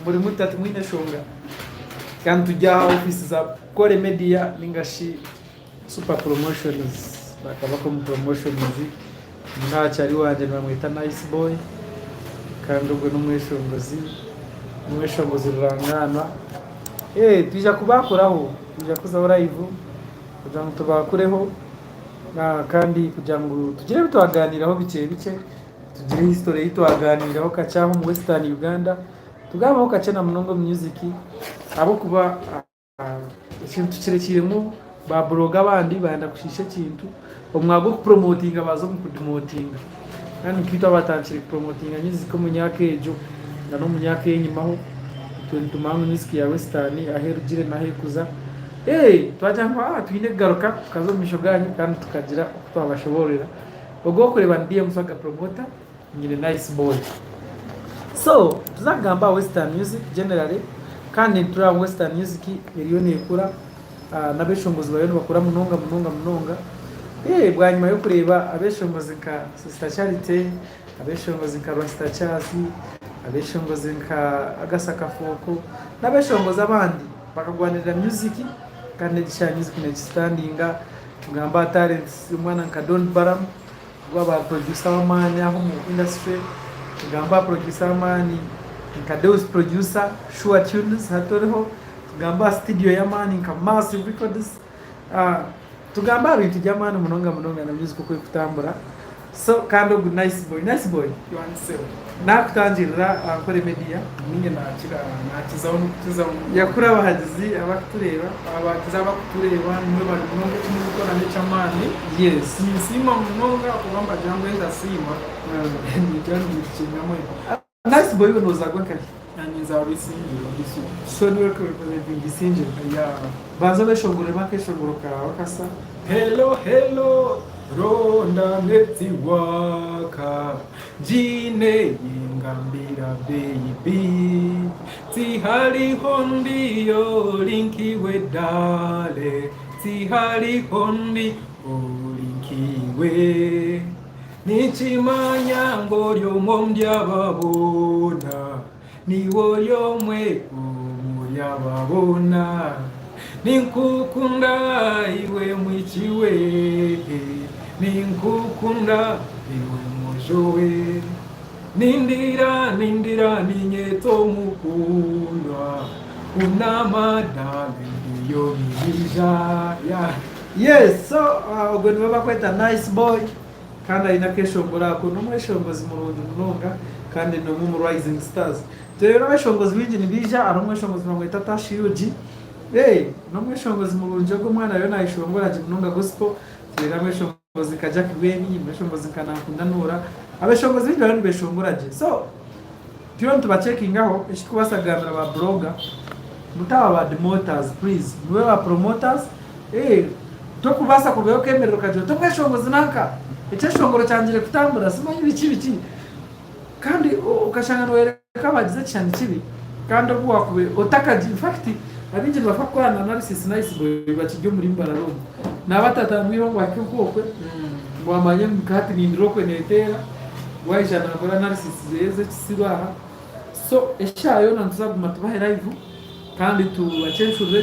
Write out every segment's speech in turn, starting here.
Muri muta timwine nshonga kandi turi aha ofiisi za Kore Media ninga shi Super Promotions bakaba omu promotions nkakyari wangye nibamweta Nice Boy kandi ogwe n'omweshongozi omweshongozi rurangaanwa twija kubakuraho twija kuzaho live kugira ngu tubakureho kandi kugira ngu tugire ebi twaganiiraho bikye bikye. Tugire history ei twaganiireho kakye aha omu Western Uganda, tugambeho kakye na munonga omu music ahabw'okuba ekintu tukirekiiremu ba blogger abandi bayenda kushiisha ekintu, omu mwanya gw'okupromotinga baaza omu kudimotinga. Kandi nkaitwe abaatandikire kupromotinga music omu myaka egyo na n'omu myaka ey'enyimaho, itwe nitumanya ngu music ya Western ahu erugire n'ahu erikuza. Twagira ngu twine kugaruka tukaza omu maisho gaanyu kandi tukagira oku twabashoboororera. Ogu orikureeba ni DM Swaga Promoter nyine Nice Boy. So tuza kugamba aha Western Music generally kandi nitureba ngu Western Music eriyo nekura n'abeshongozi bariyo nibakura munonga munonga munonga. Bwanyima y'okureeba abeshongozi nka Sister Charity, abeshongozi nka Rasta Charles, abeshongozi nka Agasa Kafooko n'abeshongozi abandi bakagwanirira music kandi n'ekishayi music nekisitandinga. Tugamba aha talents y'omwana nka Don Balam ogu aba producer w'amaani aha omu industry, tugambe aha producer w'amaani nka Deus Producer, Sure Tunes hati oriho, tugambe aha studio y'amaani nka Massive Records, tugambe aha bintu by'amaani munonga munonga na music oku erikutambura. So kandi ogu Nice Boy, Nice Boy nakutangirira aha Nkore Media. Niinye nakira nakizaho n'okukizaho. Yakura abahagizi abakutureeba. Abahagizi abakutureeba nimwebare munonga eki murikukora n'eky'amaani. Yes. Ninsiima munonga ahakuba nibagira ngu entasiima negira ngu nikinyamwema. Nice Boy iwe nozagwa nkahi? Nanye nzarwa Isingiro district. So niwe ori kurepresentinga Isingiro? Yeah. Banza obeshongoreremu akeshongoro kawe akasa. Hello hello ronda netiwaka Gine yingambira baby Tihariho ndi ori nkiwe dale Tihariho ndi ori nkiwe Ninkimanya ngu ori omwe omuri aba boona, Niiwe ori omwe omuri aba boona. Ninkukunda iwe mwishiki we, Ninkukunda iwe mwojo we. Nindira nindira niinyeta omukundwa, Hunama darling ndiyo niinyija, yeah. Yes, so ogwe niwe bakweta Nice Boy. Kandi aine akeshongoro ako, n'omweshongozi murungi munonga kandi n'omwe omu Rising Stars. Tureebire abeshongozi baingi nibaija, hariho omweshongozi nibamweta Tash UG, n'omweshongozi murungi ogwo omwana ariyo nayeshongora gye munonga Gospel. Tureebire abeshongozi nka Jack Bweni, omweshongozi nka Nankunda Norah, abeshongozi baingi bariyo nibeshongora gye. So turiyo nitubacekingaho, eki turikubaasa kugambira ba blogger, mutaba ba demoters please, mube ba promoters. Tokubaasa kurugayo okeemerera okagira oti omweshongozi nanka ekyeshongoro kyangire kutambura simanyi biki biki kandi okashanga nooyoreka abagize ekishushani kibi kandi obu waakuba otakagi infact abaingi nibafa kukora na analysis nice boy bakiri omuri Mbarara omu naaba atatambwire ngu ahike nk'okwe ngu amanye ngu hati nindira okwe neeteera waija naakora analysis zeye z'ekisiru aha so eshaaha yoona nituza kuguma tubahe live. Kandi tubacenshurire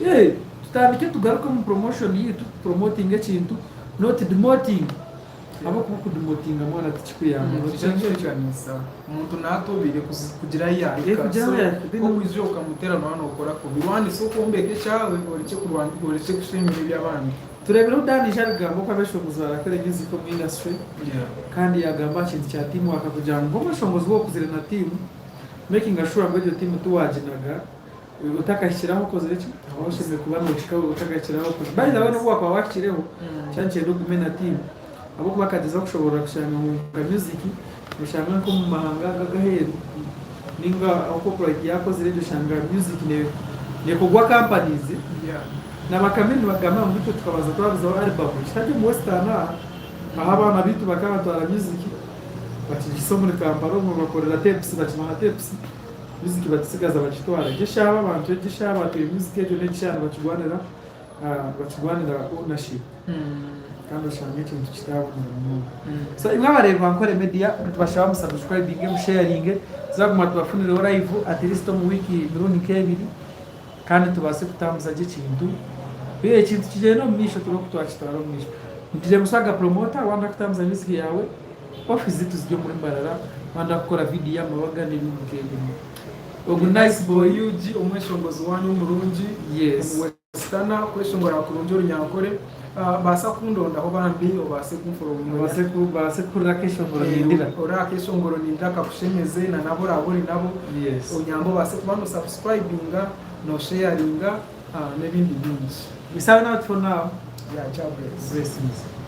gye, tutandike tugaruke omu promotion yaitu tu promotinge ekintu not demoting ahabw'okuba okudemotinga mwana tikikuyamba. Nikikyekanisa omuntu natobire kugira ahu yahika Kugira so ahu yahika. okwija okamuteera nooba nokora kubi rwanisa okwombeka ekyawe orekye kushemera eby'abandi. Tureebireho Dan Ija arikugamba oku abeshongozi barakore music omu industry kandi yagamba aha kintu kya team work kugira ngu nk'omweshongozi waaba okuzire na team Making sure ngu egyo tiimu tiwaginaga otakahikire ahu okozire ki? Ahu oshemereire kuba nohika otakahikire ahu okozire. By the way nobu wakuba wahikireho, kyaba nikyenda ogume na tiimu ahabw'okuba akagyezaho kushoboorora kushanga ngu nka music noshanga nk'omu mahanga aga ag'aheeru ninga ahu copyright yakozire egyo oshanga music nekorwa companies na bakame nibagamba ngu itwe tukabanza twabuzaho album kitari omu western aha, ahu abaana baitu bakaba nibatwara music Bakigisa omuri Kampala omwo bakorera tapes bakibaha tapes music bakitsigaza bakitwara. Egyo eshaaha abantu egyo eshaaha batwire music egyo n'egyo eshaaha nibakigwanira nibakigwanira ownership kandi oshanga ekintu kitaabonera munonga. So imwe abareebi ba Nkore Media nitubashaba mu subscribinge, mu sharinge. Tuzakuguma tubafunireho live at least omu wiiki emirundi nk'ebiri kandi tubaase kutambuza gye ekintu. Ekintu kigyende omu maisho turebe oku twakitwara omu maisho. DJ Musaga promoter wayenda kutambuza music yaawe, office zaitu ziri omuri Mbarara, wayenda kukora video y'amabaga n'ebindi nk'ebyo. Ogu Nice Boy. UG omweshongozi wanyu omurungi. Yes. Sitana kweshongora kurungi orunyankore. Baasa kundondaho bambi obaase kumforowinga. Obaase baase kuhurira akeshongoro nindira. Orira akeshongoro nindira kakushemeze na nabo oraabe ori nabo. Yes. Onyambe obaase kuba no subscribinga, no sharinga n'ebindi bingi. We sign out for now. Yeah, Jah bless. Blessings.